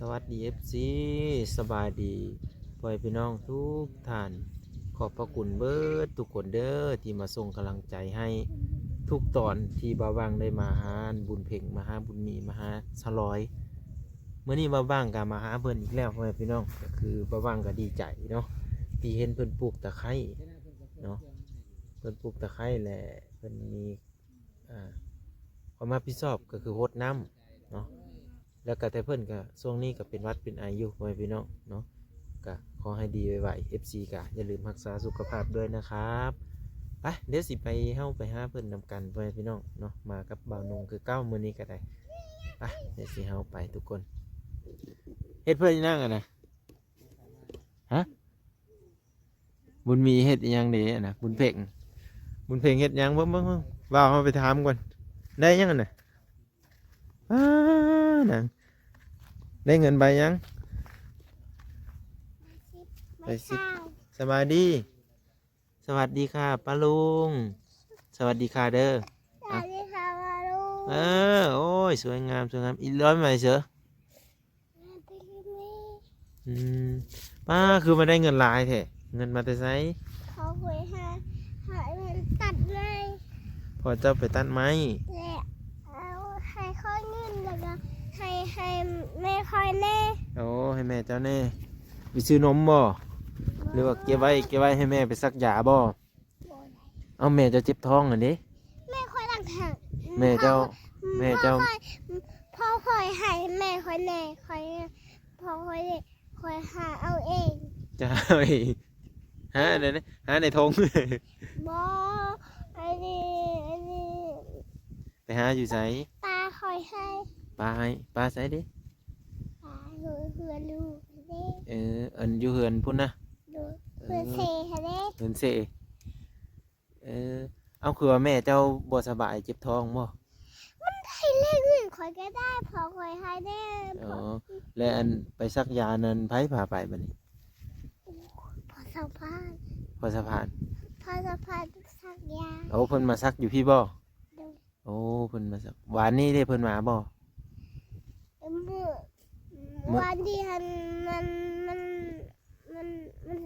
ສະຫວັດດີ ເອັຟຊີ ສະບາຍດີພໍ່ແມ່ພີ່ນ້ອງທຸກທ່ານ. ຂອບພະຄຸນເບີດທຸກຄົນເດີ ທີ່ມາສົ່ງກຳລັງໃຈໃຫ້ທຸກຕອນ ທີ່ບ່າວຫວ່າງໄດ້ມາຫາບຸນເພັງ ມາຫາບຸນມີ ມາຫາສາວລອຍ. ມື້ນີ້ບ່າວຫວ່າງກໍມາຫາເພິ່ນອີກແລ້ວ ພໍ່ແມ່ພີ່ນ້ອງ. ກໍຄືບ່າວຫວ່າງກໍດີໃຈເນາະ ທີ່ເຫັນເພິ່ນປູກຕະໄຄເນາະ ເພິ່ນປູກຕະໄຄ ແລະ ເພິ່ນມີ ອ່າ ຄວາມຮັບຜິດຊອບກໍຄືຫົດນ້ຳເນາະ ແລ້ວກໍແຕ່ເພິ່ນກໍຊ່ວງນີ້ກໍເປັນຫວັດເປັນໄອຢູ່ ພໍ່ແມ່ພີ່ນ້ອງເນາະ. ກໍຂໍໃຫ້ດີໄວໆ ເອັຟຊີ ກໍຢ່າລືມຮັກສາສຸຂະພາບດ້ວຍນະຄັບ. ໄປ ດຽວຊິໄປ ເຮົາໄປຫາເພິ່ນນຳກັນ ພໍ່ແມ່ພີ່ນ້ອງເນາະ ມາກັບບ່າວນົງຄືເກົ່າມື້ນີ້ກໍໄດ້. ໄປ ດຽວຊິເຮົາໄປທຸກຄົນ. ເຮັດເພື່ອອີ່ຫຍັງຫັ້ນນະ? ຮະ? ບຸນມີເຮັດອີ່ຫຍັງເດຫັ້ນນະ? ບຸນເພັງ ບຸນເພັງເຮັດຫຍັງ? ເບິ່ງ ເບິ່ງ ເບິ່ງ ບ່າວເຮົາໄປຖາມກ່ອນ. ໄດ້ຫຍັງຫັ້ນນະ? ອ້າ ນາງ ໄດ້ເງິນໃບຫຍັງ? ໃບສິບ ໃບສິບ. ສະບາຍດີ ສະຫວັດດີຄ່ະປ້າລຸງ ສະຫວັດດີຄ່ະເດີ. ສະຫວັດດີຄ່ະປ້າລຸງ. ເອີ ໂອ້ຍ ສວຍງາມ ສວຍງາມ. ອີ່ຮ້ອຍໄໝເສີ? ອືມ ປ້າ ຄືມາໄດ້ເງິນຫຼາຍແທ້? ເງິນມາແຕ່ໃສ? ພໍ່ຂ້ອຍໃຫ້ ໃຫ້ເງິນຕັດໄມ້. ພໍ່ເຈົ້າໄປຕັດໄມ້ ແລະ ເອົາໃຫ້ຂ້ອຍເງິນ ແລ້ວກໍໃຫ້ ໃຫ້ແມ່ຂ້ອຍແດ່. ໂອ້ ໃຫ້ແມ່ເຈົ້າແດ່. ໄປຊື້ນົມບໍ່? ບໍ່. ຫຼືວ່າເກັບໄວ້ ເກັບໄວ້ໃຫ້ແມ່ໄປສັກຢາບໍ່? ບໍ່ໄດ້. ເອົ້າ ແມ່ເຈົ້າເຈັບທ້ອງຫັ້ນເດ? ແມ່ຂ້ອຍຕ່າງຫາກ. ແມ່ເຈົ້າ ພໍ່ຂ້ອຍ ແມ່ເຈົ້າ ພໍ່ຂ້ອຍ ພໍ່ຂ້ອຍໃຫ້ແມ່ຂ້ອຍແດ່ ຂ້ອຍ ພໍ່ຂ້ອຍ ຂ້ອຍຫາເອົາເອງ. ເຈົ້າຫາເອົາເອງ? ຫາໃນ ຫາໃນຖົງ? ບໍ່ ອັນນີ້ ອັນນີ້. ໄປຫາຢູ່ໃສ? ປ້າຂ້ອຍໃຫ້. ປ້າໃຫ້ ປ້າໃສເດ? ປ້າຢູ່ເຮືອນລູກເດ້. ເອີ ອັນຢູ່ເຮືອນພຸ້ນນະ? ໂດຍ. ເອີ ເຮືອນເຊຫັ້ນເດ້. ເຮືອນເຊ. ເອີ ເອົາ ຄືວ່າແມ່ເຈົ້າບໍ່ສະບາຍ ເຈັບທ້ອງບໍ່? ມັນໄດ້ແລ້ວ ເງິນຂ້ອຍກໍໄດ້ ພໍ່ຂ້ອຍໃຫ້ແດ່. ອໍ ແລະ ອັນໄປສັກຢານັ້ນ ໃຜພາໄປບັດນີ້? ພໍ່ສະພານ. ພໍ່ສະພານ. ພໍ່ສະພານສັກຢາ. ໂອ້ ເພິ່ນມາສັກຢູ່ພີ້ບໍ່? ໂດຍ. ໂອ້ ເພິ່ນມາສັກ ວານນີ້ເດ້ ເພິ່ນມາບໍ່? ເອີ ມື້ ມື້ ວານນີ້ຫັ້ນ ມັນ ມັນ ມັນ ມັນ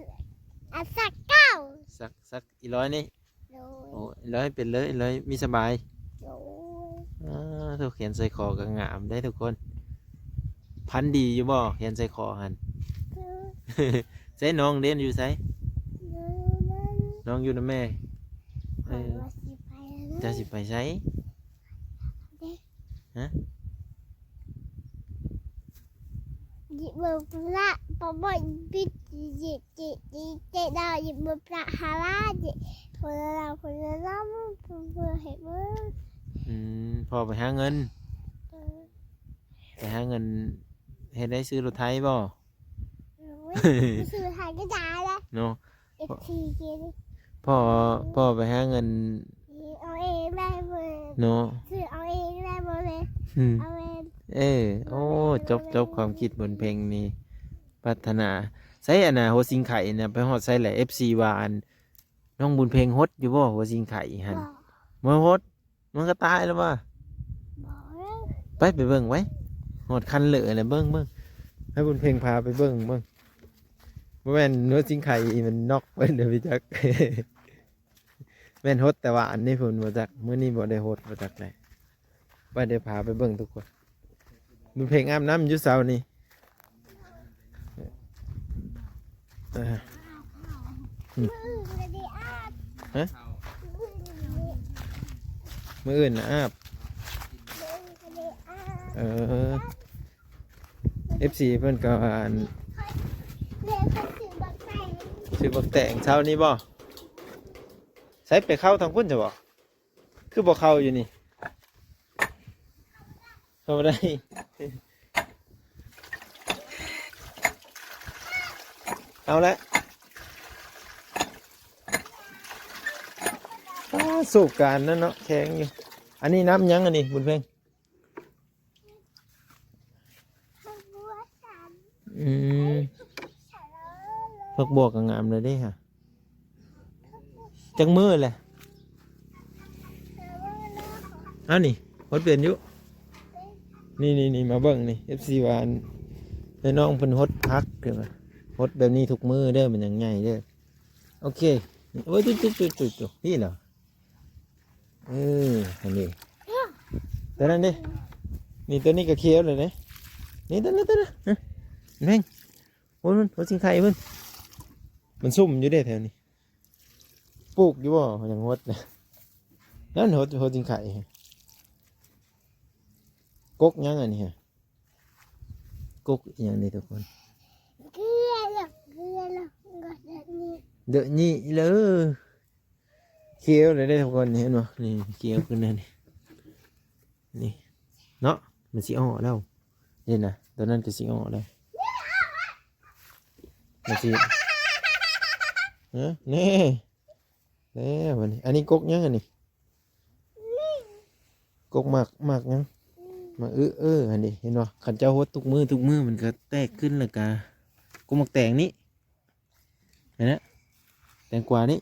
ອັນສັກເກົ້າ ສັກ ສັກອີ່ຮ້ອຍນີ້. ໂດຍ. ໂອ້ ອີ່ຮ້ອຍເປັນເລີຍ ອີ່ຮ້ອຍມີສະບາຍ. ໂດຍ. ອາ ໂທ້ ແຂນສາຍຄໍກໍງາມເດ້ທຸກຄົນ. ພັນດີຢູ່ບໍ່ ແຂນສາຍຄໍຫັ້ນ? ໃສ ນ້ອງເດ ຢູ່ໃສ? ນ້ອງຢູ່ນຳແມ່. ເອີ ເຈົ້າຊິໄປໃສ? ເດ້ ຮະ? ຍິບເບິ່ງພະ ບໍ່ ບໍ່ ບິດ ເຈ ເຈ ເຈ ເຈ ດາວ ຍິບເບິ່ງພະ ຮາລາ ເຈ ຄົນລາວ ຄົນລາວ ເພື່ອໃຫ້ເບິ່ງ. ອືມ ພໍ່ໄປຫາເງິນ. ເອີ ໄປຫາເງິນເຮັດໄດ້ຊື້ລົດໄຖບໍ່? ໂອ້ຍ ຊື້ລົດໄຖກໍໄດ້ແຫຼະເນາະ. ເອັຟຊີ ພໍ່ ພໍ່ໄປຫາເງິນ ເອົາເອງໄດ້ເບີດເນາະ. ຊື້ເອົາເອງໄດ້ເບີດເລີຍ. ອືມ ເອົາເອງ. ເອີ ໂອ້ ຈົບ ຈົບຄວາມຄິດບຸນເພັງນີ້ ປາດຖະໜາ. ໃສອັນນ່າ ຫົວສິງໄຄນະ ໄປຮອດໃສແຫຼະ? ເອັຟຊີ ວ່າອັນ ນ້ອງບຸນເພັງຫົດຢູ່ບໍ່ ຫົວສິງໄຄຫັ້ນ? ບໍ່ ບໍ່ຫົດ. ມັນກໍຕາຍແລ້ວວ່າ? ບໍ່. ໄປ ໄປເບິ່ງໄວ້ ຮອດຄັນເລີແລ້ວ. ເບິ່ງ ເບິ່ງ ໃຫ້ບຸນເພັງພາໄປເບິ່ງ ເບິ່ງ. ບໍ່ແມ່ນໜູຊິງໄຄມັນນອກໄປເດີ ບໍ່ຈັກ. ແມ່ນຫົດແຕ່ວ່າອັນນີ້ພຸ້ນ ບໍ່ຈັກ ມື້ນີ້ບໍ່ໄດ້ຫົດ ບໍ່ຈັກແຫຼະ. ໄປ ດຽວພາໄປເບິ່ງທຸກຄົນ. ບຸນເພັງອາບນ້ຳຢູ່ເຊົ້ານີ້. ເອີ ອືມ ມື້ອື່ນກໍໄດ້ອາບ. ຮະ? ມື້ອື່ນນະອາບ. ມື້ອື່ນກໍໄດ້ອາບ. ເອີ ເອັຟຊີ ເພິ່ນກໍອັນ ແມ່ຂ້ອຍຊື້ບັກແຕງ ຊື້ບັກແຕງເຊົ້ານີ້ບໍ່? ໃສ ໄປເຂົ້າທາງພຸ້ນຊະບໍ່? ຄືບໍ່ເຂົ້າຢູ່ນີ້? ເຂົ້າບໍ່ໄດ້. ເອົາລະ ອ້າ ສູບການນັ້ນເນາະ ແຂງຢູ່. ອັນນີ້ນ້ຳຫຍັງອັນນີ້ ບຸນເພັງ? ອືມ ຜັກບົວກໍງາມເລີຍເດ້ຫະ. ຈັກມື້ແຫຼະ? ເອົານີ້ ຫົດເປັນຢູ່. ນີ້ໆໆ ມາເບິ່ງນີ້ ເອັຟຊີ ວ່າອັນ ນ້ອງເພິ່ນຫົດຜັກເດີ ຫົດແບບນີ້ທຸກມື້ເດີ ມັນຈັ່ງໃຫຍ່ເດີ. ໂອເຄ ໂອ້ຍ ຈຸໆໆໆ ນີ້ເນາະ ເອີ ອັນນີ້ ຕົວນັ້ນເດ້ ນີ້ ຕົວນີ້ກໍຂຽວແລ້ວເດ້ ນີ້ ຕົວນັ້ນ ຕົວນັ້ນ ຮະ ແມ່ງ ໂອ້ຍ ໂອ້ຍ ຊິງໄຂ່ເພິ່ນ ມັນຊຸ່ມຢູ່ເດ້ແຖວນີ້. ປູກຢູ່ບໍ່? ຍັງຫົດ ນັ້ນຫົດ ຫົດຈິງໄຂ່ ກົກຫຍັງອັນນີ້ ກົກອີ່ຫຍັງນີ້ທຸກຄົນ? ເກືອລະ ເກືອລະ ເດີນີ້ເລີ ຂຽວເລີຍເດ້ທຸກຄົນ ເຫັນບໍ່? ນີ້ຂຽວຂຶ້ນແລ້ວນີ້ ນີ້ເນາະ ມັນຊິອອກແລ້ວ ເຫັນນະ ຕອນນັ້ນກໍຊິອອກແລ້ວ ມັນຊິ ເອີ ແນ່ ແລ້ວບັດນີ້ ອັນນີ້ກົກຫຍັງອັນນີ້? ກົກໝາກ ໝາກຫຍັງ? ໝາກອຶ ເອີ ຫັ້ນເດ ເຫັນບໍ່? ຄັນເຈົ້າຫົດທຸກມື້ ທຸກມື້ມັນກໍແຕກຂຶ້ນ ແລ້ວກໍກົກໝາກແຕງນີ້ ຫັ້ນນະ ແຕງກວານີ້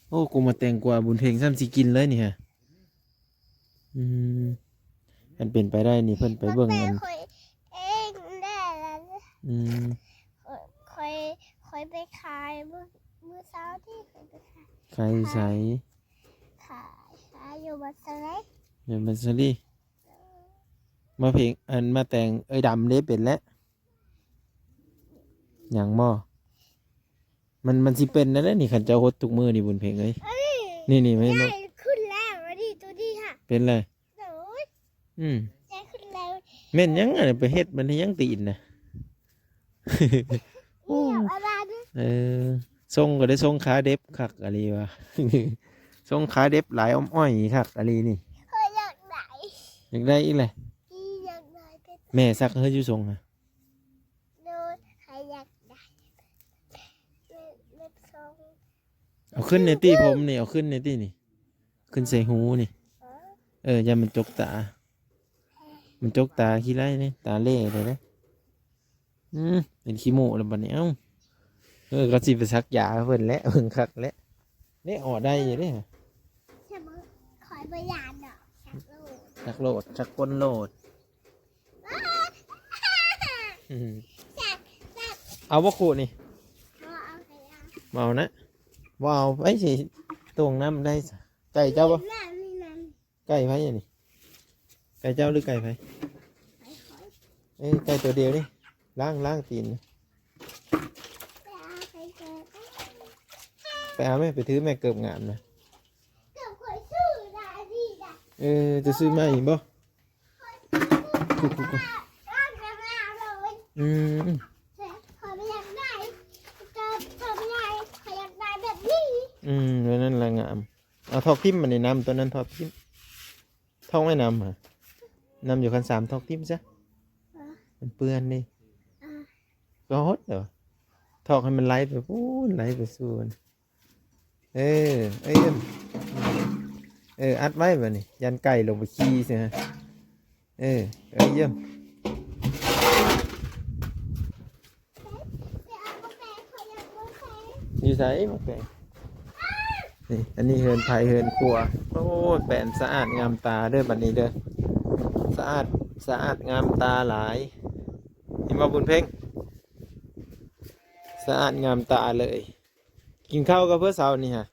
ໂອ້ ກົກໝາກແຕງກວາ ບຸນເພັງຊ້ຳຊິກິນເລີຍນີ້ຮະ. ອືມ ຄັນເປັນໄປໄດ້ນີ້ ເພິ່ນໄປເບິ່ງອັນ ຂ້ອຍເອງແດ່ລະ ອືມ ຂ້ອຍ ຂ້ອຍໄປຂາຍມື້ ມື້ເຊົ້ານີ້ ຂ້ອຍໄປຂາຍ ຂາຍຢູ່ໃສ? ຂາຍ ຂາຍຢູ່ບັດສະລີ ຢູ່ບັດສະລີ ມາເພັງ ອັນ ມາແຕງເອື້ອຍດຳເດ້ ເປັນແລ້ວ ຍັງບໍ່? ມັນ ມັນຊິເປັນແນວໃດນີ້ ຄັນເຈົ້າຫົດທຸກມື້ນີ້ ບຸນເພັງເອີຍ. ເອີຍ ນີ້ໆ ມັນ ໃຫຍ່ຂຶ້ນແລ້ວ ອັນນີ້ ໂຕນີ້ຫະ ເປັນແລ້ວ ໂດຍ ອືມ ໃຫຍ່ຂຶ້ນແລ້ວ. ແມ່ນຫຍັງອັນນັ້ນ ໄປເຮັດມັນໃຫ້ຫຍັງຕີນນະ? ນີ້ ເອົາມາເບິ່ງ ເອີ ຊົງກໍໄດ້ຊົງຂາເດັບຄັກອີ່ຫຼີວ່າ ຊົງຂາເດັບຫຼາຍອ້ອມອ້ອຍຄັກອີ່ຫຼີນີ້. ຂ້ອຍຢາກໄດ້ ຢາກໄດ້ອີກແຫຼະ ອີ ຢາກໄດ້ ແມ່ຊັກໃຫ້ຢູ່ຊົງນະ. ໂດຍ ໃຜຢາກໄດ້ ເລັບ ເລັບຊົງ ເອົາຂຶ້ນແດ່ຕິ ຜົມນີ້ ເອົາຂຶ້ນແດ່ຕິນີ້ ຂຶ້ນໃສ່ຫູນີ້ ເອີ ເອີ ຢ້ານມັນຈົກຕາ ມັນຈົກຕາຂີ້ໄລ່ເດ້ ຕາເຫຼເດ້. ອືມ ເປັນຂີ້ໂມ້ແລ້ວບັດນີ້ ເອົ້າ ເອີ ກໍຊິໄປສັກຢາໃຫ້ເພິ່ນແຫຼະ ເບິ່ງຄັກແຫຼະ ເດ້ ອອກໄດ້ຢູ່ເດ້ ຂ້ອຍບໍ່ຢ້ານດອກ ສັກໂລດ ສັກໂລດ ສັກກົ້ນໂລດ. ອືມ ເອົາບໍ່ຄູ່ນີ້ ບໍ່ເອົາ ບໍ່ເອົານະ ບໍ່ເອົາ ໄປຊິຕົງນ້ຳໄດ້ຊະ. ໄກ່ເຈົ້າບໍ່? ໄກ່ໃຜອັນນີ້? ໄກ່ເຈົ້າຫຼືໄກ່ໃຜ? ເອີ ໄກ່ຕົວດຽວນີ້ ລ້າງ ລ້າງຕີນ ໄປເອົາແມ່ ໄປຖືແມ່ ເກີບງາມນະ ເອີ ຈະຊື້ໃໝ່ບໍ່? ອືມ ຂ້ອຍບໍ່ຢາກໄດ້ ເກີບ ຂ້ອຍບໍ່ຢາກ ຂ້ອຍຢາກໄດ້ແບບນີ້ ອືມ ແບບນັ້ນລະງາມ. ເອົາຖອກຖິ້ມ ອັນນີ້ນ້ຳຕົວນັ້ນຖອກຖິ້ມ ຖອກໄວ້ນ້ຳຫະ ນ້ຳຢູ່ຄັນສາມ ຖອກຖິ້ມຊະ ມັນເປື້ອນເດ້ ກໍຫົດເດີ ຖອກໃຫ້ມັນໄຫຼໄປພຸ້ນ ໄຫຼໄປສູ່ ເອີ ເອີ ເອີ ອັດໄວ້ບາດນີ້ ຢ້ານໄກ່ລົງໄປຂີ້ຊະ ເອີ ເອີ ຢ້ຽມ ຢູ່ໃສໝາກແຕງ? ນີ້ ອັນນີ້ເຮືອນໃຜເຮືອນຄົວ ໂອ້ຍ ແປນສະອາດງາມຕາເດີ ບັດນີ້ເດີ ສະອາດ ສະອາດງາມຕາຫຼາຍ ເຫັນບໍ່ບຸນເພັງ? ສະອາດງາມຕາເລີຍ. ກິນເຂົ້າກັບເພິ່ນເຊົ້ານີ້ຫະ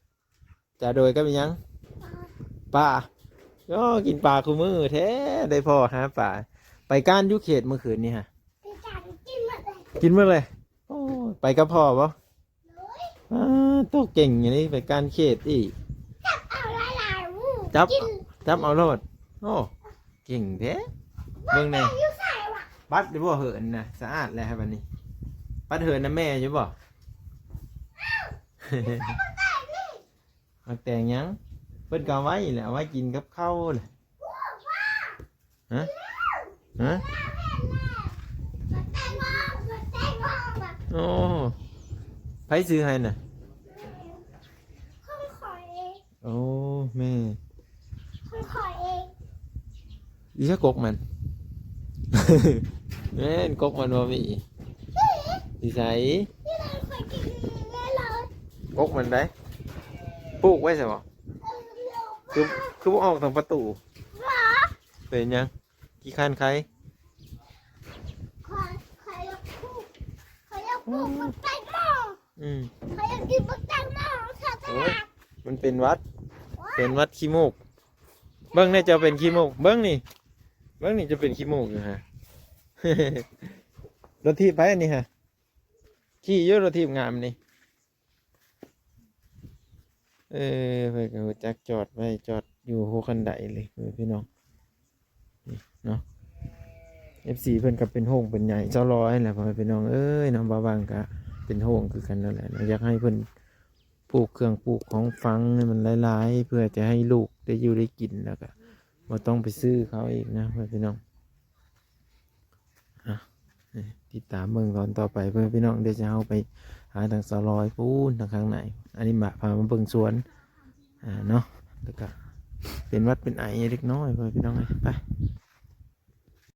ຈະໂດຍກັບອີ່ຫຍັງ? ປາ ໂອ້ ກິນປາຄູ່ມື້ແທ້ ໄດ້ພໍ້ຫາປາ ໄປການຢູ່ເຂດມື້ຄືນນີ້ຫະ ໄປການກິນໝົດເລີຍ ກິນໝົດເລີຍ ໂອ້ ໄປກັບພໍ່ບໍ່? ໂດຍ ອ້າ ໂຕເກັ່ງອີ່ຫຼີ ໄປການເຂດອີກ ຈັບເອົາຫຼາຍໆ ອູ້ ຈັບ ກິນ ຈັບເອົາໂລດ ໂອ້ ເກັ່ງແທ້ ເບິ່ງແດ່ ບັດຢູ່ໃສວະ? ບັດຢູ່ບໍ່ເຫີນນະ ສະອາດແລ້ວບັດນີ້ ບັດເຫີນນຳແມ່ຢູ່ບໍ່? ອ້າວ ໝາກແຕງນີ້ ໝາກແຕງຫຍັງ? ເພິ່ນກໍເອົາໄວ້ແຫຼະ ເອົາໄວ້ກິນກັບເຂົ້າແຫຼະ ຮະ ຮະ ໂອ້ ໃຜຊື້ໃຫ້ນະ? ຂອງຂ້ອຍເອງ ໂອ້ ແມ່ ຂອງຂ້ອຍເອງ ອີສະກົກມັນ ແມ່ນ ກົກມັນບໍ່ມີ ຢູ່ໃສ? ກົກມັນໃດ ປູກໄວ້ໃສບໍ່? ຄື ຄືບໍ່ອອກທາງປະຕູ? ເປັນຫຍັງ? ຂີ້ຄ້ານໄຄ? ຂ້ອຍ ปลูกบักแตงโม อืม เขาอยากกินบักแตงโม เขาจะ โอ๊ย มันเป็นหวัด เป็นหวัดขี้มูก เบิ่งแน่ เจ้าเป็นขี้มูก เบิ่งนี่ เบิ่งนี่ เจ้าเป็นขี้มูกอยู่ฮะ รถถีบไผอันนี้ฮะ ขี่อยู่รถถีบงามนี่ เออ เพิ่นก็ฮู้จักจอดไว้ จอดอยู่หัวคันไดเลย เออ พี่น้อง นี่เนาะ เอฟซี เพิ่นก็เป็นห่วงเป็นใยสาวลอยแหละ พ่อแม่พี่น้องเอ้ยเนาะ บ่าวหว่างก็เป็นห่วงคือกันนั่นแหละเนาะ อยากให้เพิ่นปลูกเครื่องปลูกของฝังให้มันหลายๆ เพื่อจะให้ลูกได้อยู่ได้กิน แล้วก็บ่ต้องไปซื้อเขาอีกนะ พ่อแม่พี่น้อง อ่ะ นี่ติดตามเบิ่งตอนต่อไป พ่อแม่พี่น้อง เดี๋ยวจะเอาไปหาทางสาวลอยพู้นทางข้างใน อันนี้มาพามาเบิ่งสวน อ่า เนาะ แล้วก็เป็นหวัดเป็นไอเล็กน้อย พ่อแม่พี่น้องเอ้ย ไป